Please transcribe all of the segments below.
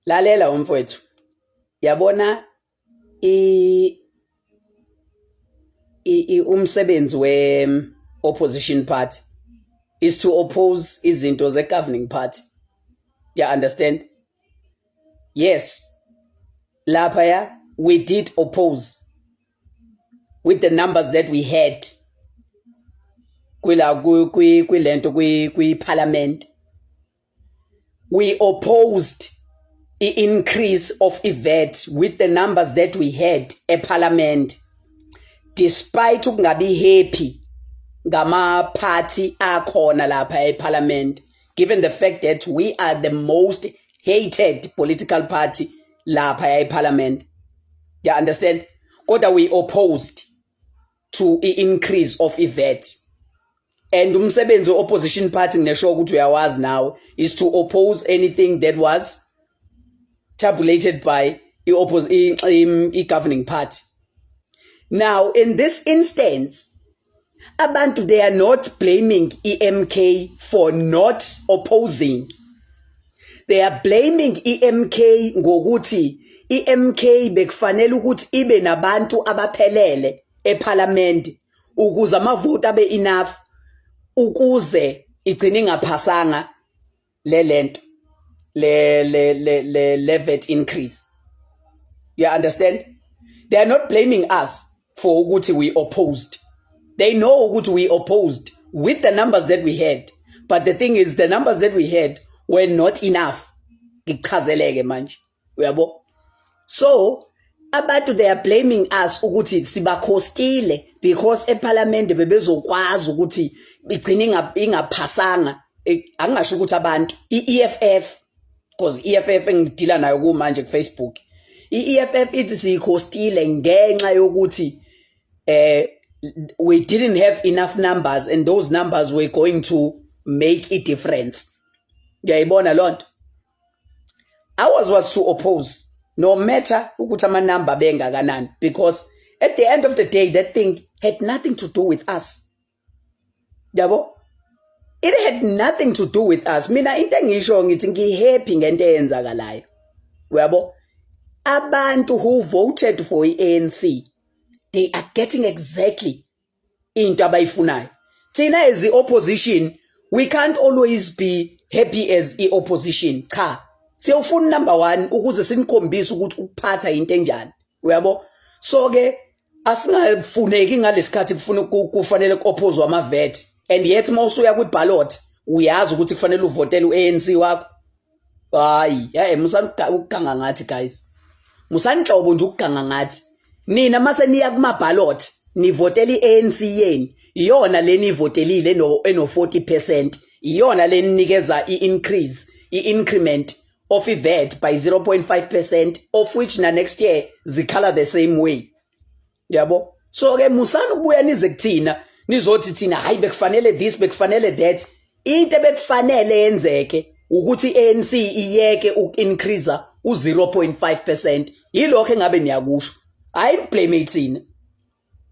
Lalela umfowethu, yabona i umsebenzi we opposition party is to oppose izinto ze governing party, you understand? Yes, lapha ya we did oppose with the numbers that we had kwila kwilento kwi parliament. We opposed i-increase of i-VAT with the numbers that we had eParliament, despite ukungabi happy ngama-party akhona lapha eParliament, given the fact that we are the most hated political party lapha eParliament, you understand? Kodwa we opposed to i-increase of i-VAT, and umsebenzi we-opposition party, nginesho ukuthi uyawazi nawe, is to oppose anything that was tabulated by i-governing party. Now, in this instance, abantu, they are not blaming i-MK for not opposing. They are blaming i-MK ngokuthi i-MK bekufanele ukuthi ibe nabantu abaphelele eParliament ukuze amavoti abe enough ukuze igcine ingaphasanga le lento le VAT increase, you understand? They are not blaming us for ukuthi we opposed. They know ukuthi we opposed with the numbers that we had, but the thing is, the numbers that we had were not enough. Ngichazeleke manje, uyabo? So abantu, they are blaming us ukuthi sibakhostile because eParliament bebezokwazi ukuthi igcine ingaphasanga. Angingasho ukuthi abantu, iEFF, because iEFF engidila nayo kumanje kuFacebook, iEFF ithi siyikhostile ngenxa yokuthi we didn't have enough numbers and those numbers were going to make a difference. Uyayibona lonto? Ours was to oppose no matter ukuthi amanamba bengakanani, because at the end of the day that thing had nothing to do with us, yabo? It had nothing to do with us. Mina into engisho, ngithi ngihappy ngento eyenzakalayo, uyabo? Abantu who voted for iANC, they are getting exactly into abayifunayo. Thina as the opposition, we can't always be happy as i-opposition. Cha, siyofuna number 1 ukuze sinikhombise ukuthi ukuphatha into enjani, uyabo? So ke asingafuneki ngalesikhathi kufuna kufanele ku-oppose ama-VAT, and yet mawusuya kwi-ballot uyazi ukuthi kufanele uvotele u-ANC wakho. Hayi, yaye musani ukuganga ngathi, guys, musanhlobo nje ukuganga ngathi. Nina mase niya kuma-ballot nivotela i-ANC yenu, iyona leni ivotelile eno 40%, iyona leninikeza i-increase, i-increment of i-VAT by 0.5%, of which na next year zikhala the same way, yabo? So ke musani ukubuya nize kuthina nizothi thina, hayi, bekufanele this, bekufanele that. Into ebekufanele yenzeke ukuthi iANC iyeke uku-increase u0.5%. Yilokho engabe niyakusho. Hayi, blame thina.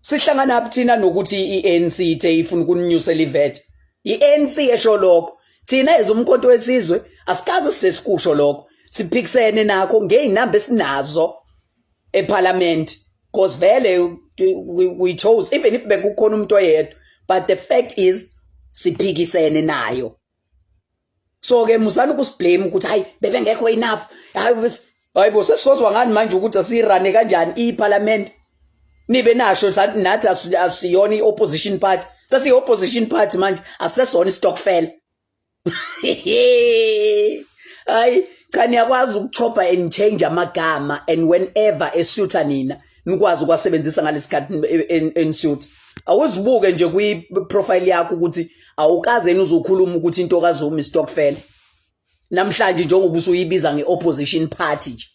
Sihlangana phi thina nokuthi iANC ithe ifuna ukunyusela iVAT? iANC esho lokho. Thina ezumkhonto wesizwe asikaze sesikusho lokho. Siphikisene nakho ngeinamba esinazo eParliament, because vele we chose, even if bekukhona umuntu oyedwa, but the fact is siphikisene nayo. So ke musani ukusiblame ukuthi hayi, bebengekho enough. Hayi, hayi bo, sesizozwa ngani manje ukuthi asirane kanjani iParliament? Nibe nasho nathi asiyona i-opposition party. Sesiyi-opposition party manje, asisesona istokfela. Hayi cha, niyakwazi ukuchopha and change amagama, and whenever esuita nina nikwazi ukwasebenzisa ngalesikhathi ensuit. Awuzibuke nje kwi-profile yakho ukuthi awukaze yini uzokhuluma ukuthi into kaZuma istokfela namhlanje, njengoba usuyibiza nge-opposition party nje.